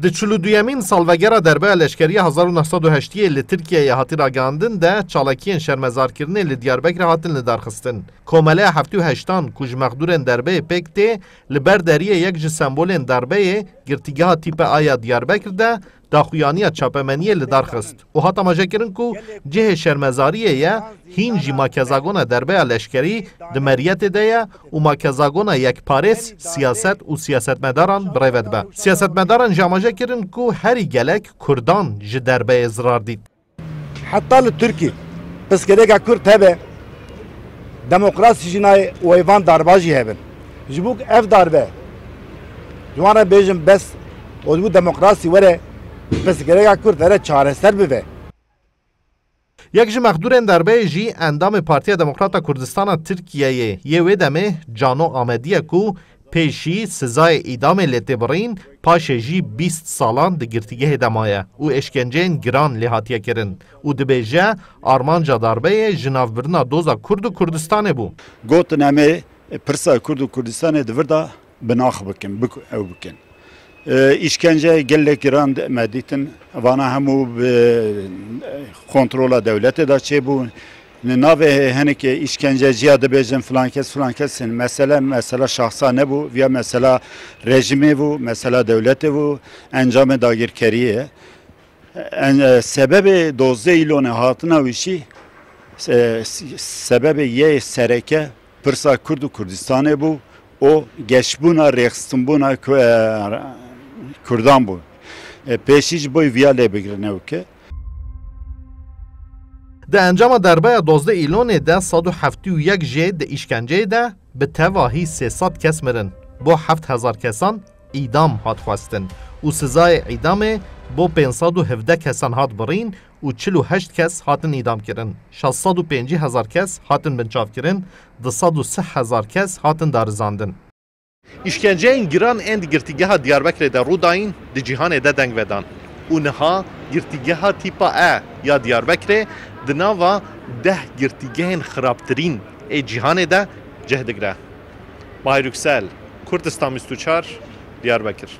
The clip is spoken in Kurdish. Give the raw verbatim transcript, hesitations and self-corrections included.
Di çil û duyemîn salvegera derbeya leşkerî ya hezar û neh sed û heştiyê li Tirkiyeyê hatî ragihandin de çalakiyên şermezarkirinê li Diyarbekirê hatin lidarxistin. Komeleya heftê û heştan ku ji mexdûrên derbeyê pêk tê, li ber deriyê yek ji sembolên derbeyê girtîgeha tîpe A ya Diyarbekir de daxuyaniya çapemeniyê li dar xist û hat amajekirin ku cihê şermezariyê ye, hîn jî makezagona derbeya leşkerî di meriyetê de ye û makezagona yekparêz siyaset û siyasetmedaran bi rê ve dibe. Siyasetmedaran jî amaje kirin ku herî gelek Kurdan ji derbeyê zirar dît. Heta li Tirkî pirsgirêka Kurd hebe, demokrasî jî nayê û heyvan darba jî hebin. Ji bo ku ev darbe, ji wan re bêjin bes û ji bo demokrasî were, pirsgirêka Kurd here çareser bibe. Yek ji mexdûrên derbeyê jî endamê Partiya Demokrata Kurdistana Tirkiyeyê yê wê demê Cano Amedî ye ku pêşî sizayê îdamê lê tê birîn, paşê jî bîst salan di girtîgehê de maye û êşkenceyên giran lê hatiye kirin û dibêje, armanca darbeyê jinavbirina doza Kurd û Kurdistanê bû. Gotin, em ê pirsa Kurd û Kurdistanê di vir de binax bikin, bik-, ew bikin. E, îşkence gelek giran de me dîtin, vana hemû bi kontrola dewletê de çêbû. Li navê hinekê îşkenceciya dibêjin filan kes, filan kes, mesele, mesela şahsa nebû, viya mesela rejimê bû, mesela dewletê bû, encamê dagirkeriyê ye. En-, e, sebebê dozdeh Îlonê hatina wî jî, e, s-, sebebê yê sereke pirsa Kurd û Kurdistanê bû û geşbûna, rêxistinbûna Ku-, e, Kurdan bû. E, pêşî ji bo viya lê bigirine wike. Di encama derbeya dozdeh Îlonê de sed û heftê û yek jê di îşkenceyê de bi tevahî sê sed kes mirin. Bo heft hezar kesan îdam hat xwestin û sizayê îdamê bo pênc sed û hevdeh kesan hat birîn û çil û heşt kes hatin îdam kirin. Şeş sed û pêncî hezar kes hatin binçav kirin, du sed û sî hezar kes hatin darizandin. Îşkenceyên giran ên di girtîgeha Diyarbekirê de rû dayîn, di cîhanê de deng vedan û niha girtîgeha tîpa E ya Diyarbekirê di nava deh girtîgehên xirabtirîn ê cîhanê de cih digire. Mahir Yüksel, Kurdistan bîst û çar, Diyarbekir.